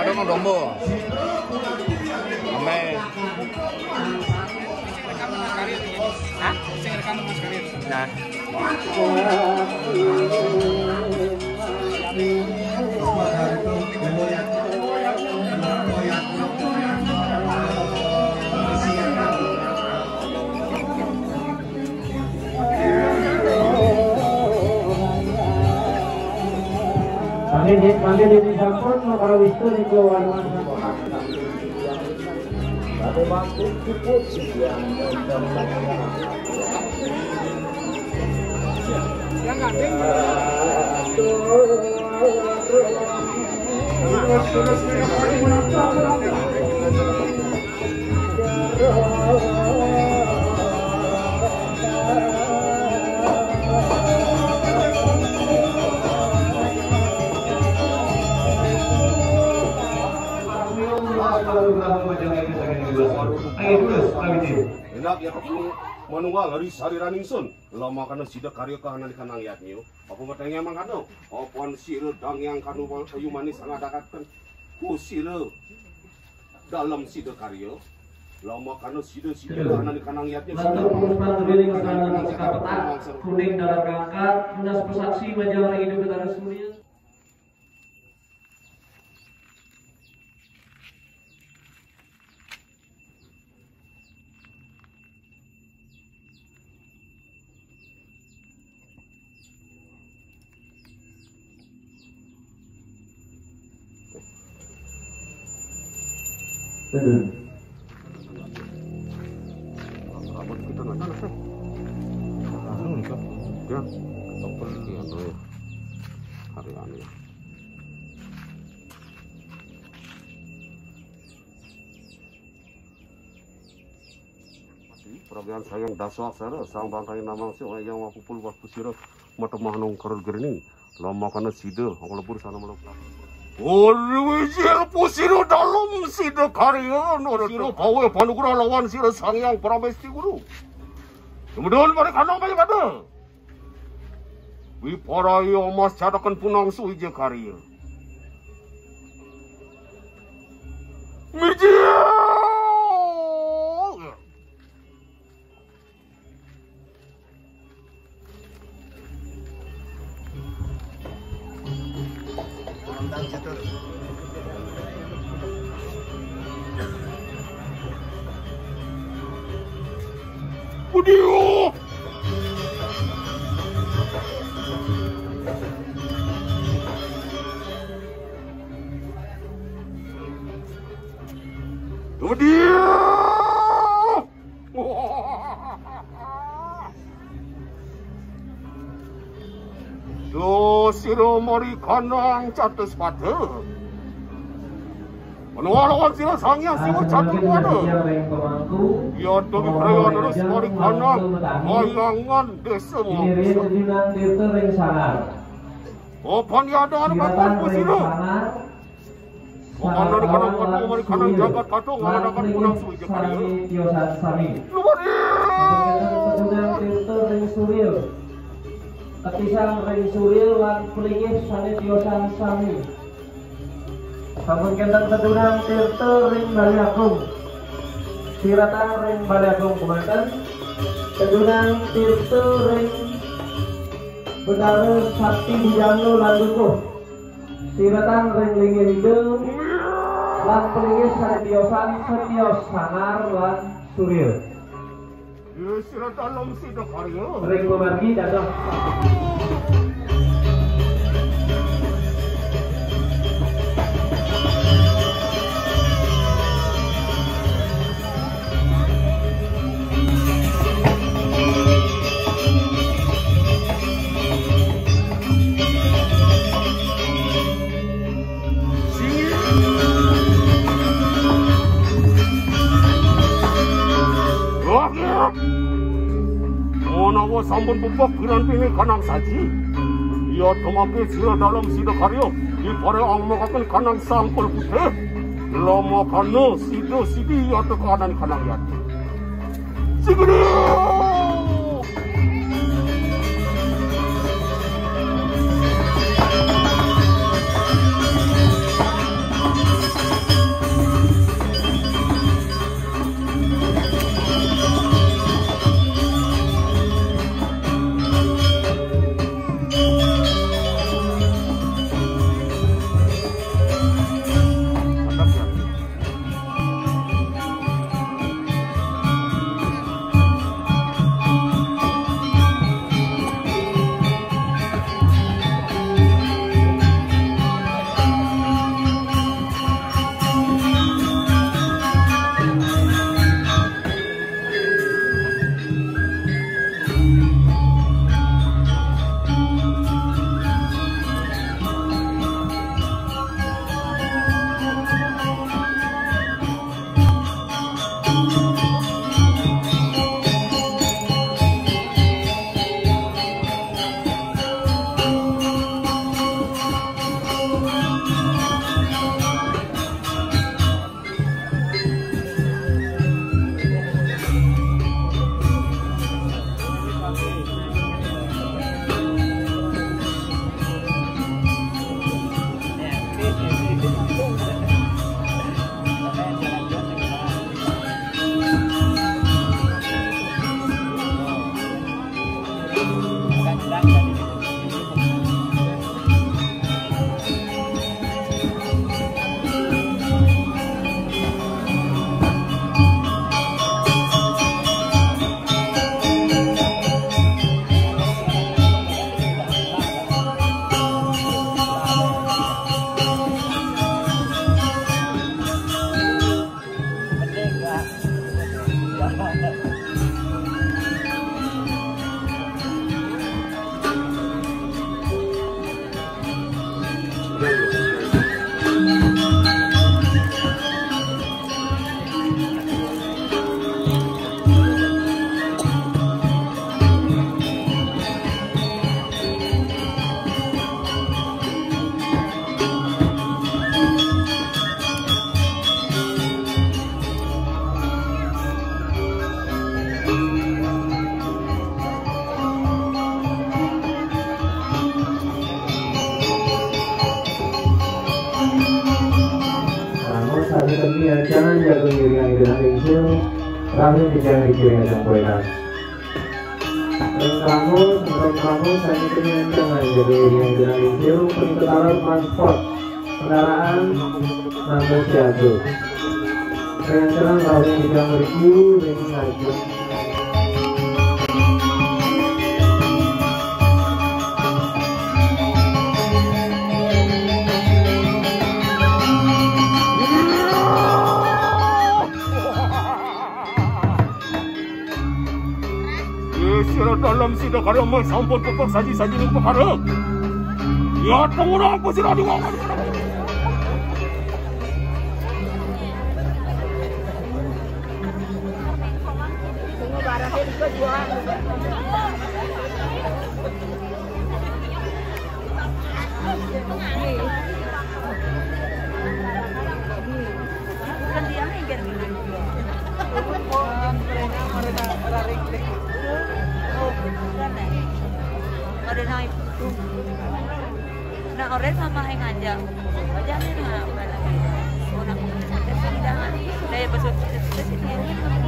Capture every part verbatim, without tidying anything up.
Aduh, mau dombo. Amin. Hah? Nah. Pangin, pangin di sampun, para wistu di keluar. Ayo, terus, ayo, Cil. Enak ya, Pak. Manual dari sariran ingsun. Lamakana sida karya kahanan di kanang yadnya. Apa matanya mangkana? Apan sira dang yang kanu ayu manis sangadakaken. Ku sira dalem sida karya. Lamakana sida sida kahanan di kanang yadnya. Lantur puruspan gede di kahanan kapetak. Kuning dalam rangkat. Tunas pesaksi majeng ring Ida Betara Surya. Rambut kita nggak ada, Mas. Anu nih, Kak. Ya, ketopel. Iya, tuh ya. Hari anu ya. Pragian sayang dasa aksara, sang bangkai namang sing ayang mapupul waktu sira matemah nong kergrini. Lamakana sida, nglebur sana melebu. Ora wijil pusira dalem sida karya, nara sira gawe panugrah lawan sira Sang Hyang Pramesti Guru. Kemudian mereka nang banyak ada. Wiparaya mas catakan punang suwija karya. Mirjil! Budio! Budio! Duh, sira mari kanang catus pada. Menawa lawan sira Sang Hyang Siwa catur pada. Ya, demi praya terus mari kanang kayangan desa. Ini ring Tirta ring Sanar. Opan ya ada anak bapak sira. Opan dari kanang batu mari kanang jagat batu ngadakan punang suwija karya. Sami tiosan sami. Luar biasa. Tirta ring Suril. Tetisang ring Suril lan plinggih sane tiosan sami. Sampun kenten tedunan tirta ring Bali Agung. Siratang ring Bali Agung kemanten. Tedunan tirta ring Betara Sakti Bujana lan Dukuh. Siratang ring Linggih Ida lan plinggih sane tiosan setio Sanar lan Suril. Sira dalem sida karya. Ring pamargi dados. Menawa sampun pupuk pirantine kanang saji, iya dumadi sira dalem sida karya, dipare angmakaken kanang sangkul putih, lomo kana sida sidi iya tekanan kanang yati. Sigede! Jangan jago ngiringan genah lingsil, rahu dijang dikiring ajang kuenan. Ring kamu, ring kamu, sami kenyantengan jago ngiringan genah lingsil, ring ketalar transport kendaraan, namun siaga. Ring acara rahu dijang mriki, ring ngajeng. Sira dalem sida karya meh sampun pupuk saji-saji ning pekara. Ya, tunggu apa sira diwang. Nah, orang sama yang ngajak. Aja nih, nah, apa lagi? Oh, nak, kita sih jangan. Daya besar kita sih, ini kan.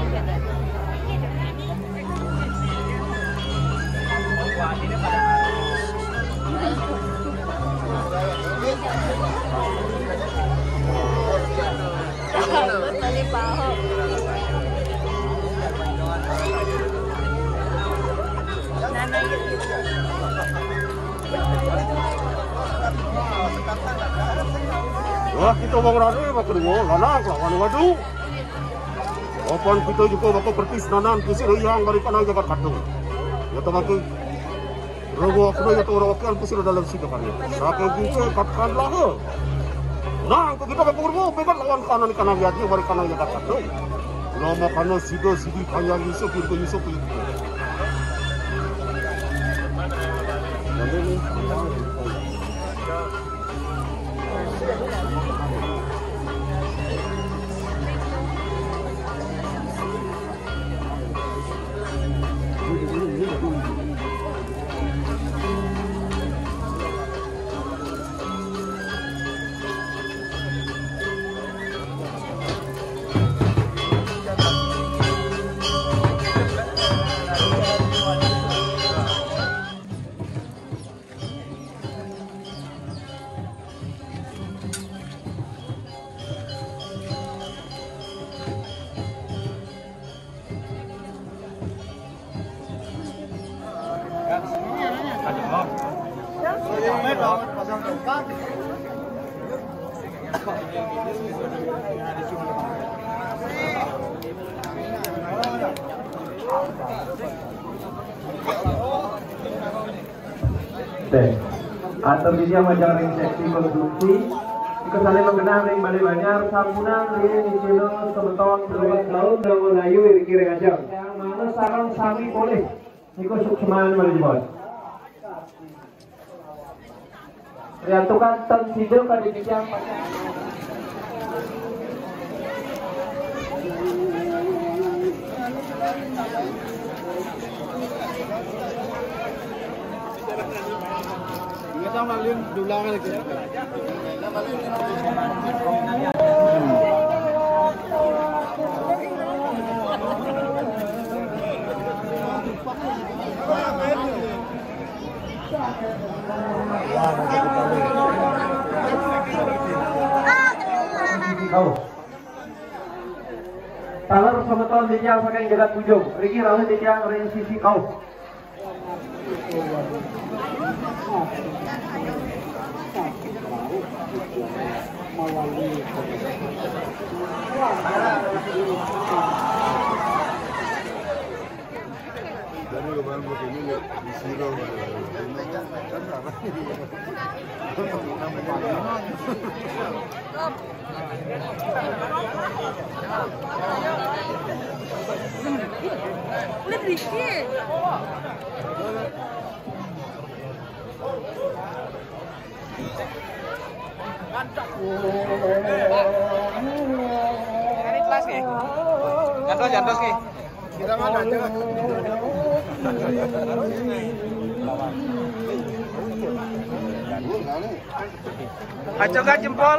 Wah, kita wong rame, Pak Ketua, lanang, lawan waduh. Apan kita juga bakal pertis nanan, kusir yang bari kana jagat kadung. Ya, teman. Rogo aku ya, toro oke, aku sudah dalam situ kan ya. Sampai gitu, katakan lah. Nah, aku kita bakal berbu, pegang lawan kanan kanan ya, dia bari kanan ya, katakan. Nama kanan sido, sidi, kanya, Yusuf, Yusuf, Yusuf, Yusuf. Teh. Antar dia majang ring seksi konsumsi, ika saling magenah ring Balé Banjar, sampunang ring Icino semeton seluas tahun dawa layu ring kiring ajeng. Yang mana sareng sami polih. Niku suksman malih jebos. Riantukan ten sida kadi titiang. Kau. Taler semeton titiang saking jagat Bujung. Riki rawuh titiang ring sisi kau. Dari kemarin begini, di Siro, kan apa? Udah berisi. Ini kelas nih. Jantos, jantos nih. Kita mana aja? Acungkan jempol.